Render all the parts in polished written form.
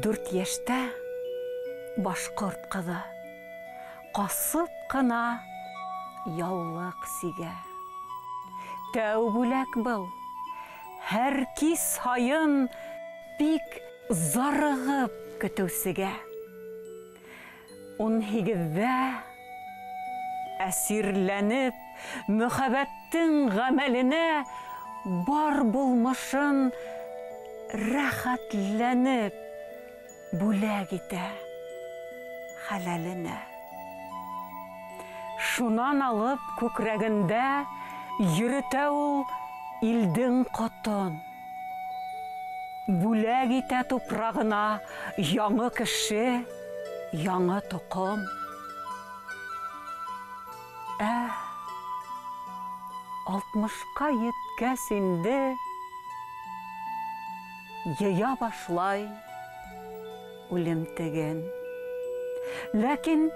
14 йәштә башҡорт ҡыҙы ҡасып ҡына яулыҡ сигә. Тәү бүләк был. Һәр кис һайын бик зарығып көтөүсегә. 18-ҙә әсирләнеп мөхәббәттең ғәмәленә бар булмышын рәхәтләнеп бүләк итә хәләленә. Шунан алып күкрәгендә йөрөтә ул илдең ҡотон. Бүләк итә тупрағына яңы кеше, яңы тоҡом. Ә 60-ҡа еткәс инде йыя башлай үлемтеген. Ләкин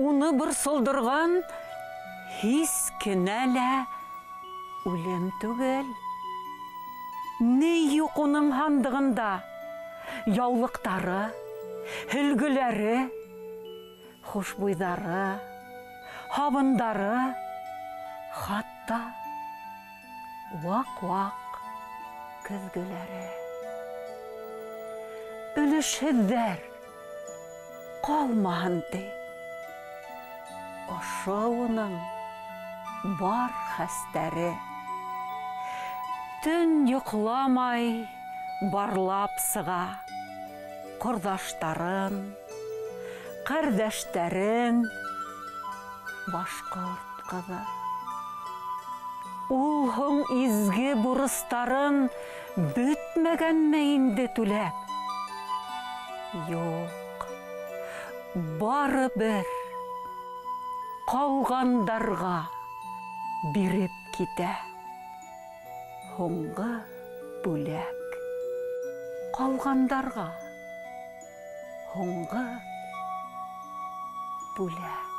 уны борсолдорған һис кенә лә үлем түгел. Ни юҡ уның һандығында? Яулыҡтары, һөлгөләре, хушбуйҙары, һабындары, хатта ваҡ-ваҡ көҙгөләре. Өлөшһөҙҙәр ҡалмаһын ти. Ошо уның бар хәстәре. Төн йоҡламай барлап сыға ҡорҙаштарын, ҡәрҙәштәрен башҡорт ҡыҙы. Ул һуң изге бурыстарын бөтмәгәнме инде түләп? Юҡ, барыбер ҡалғандарға биреп китә һуңғы бүләк. Ҡалғандарға һуңғы бүләк.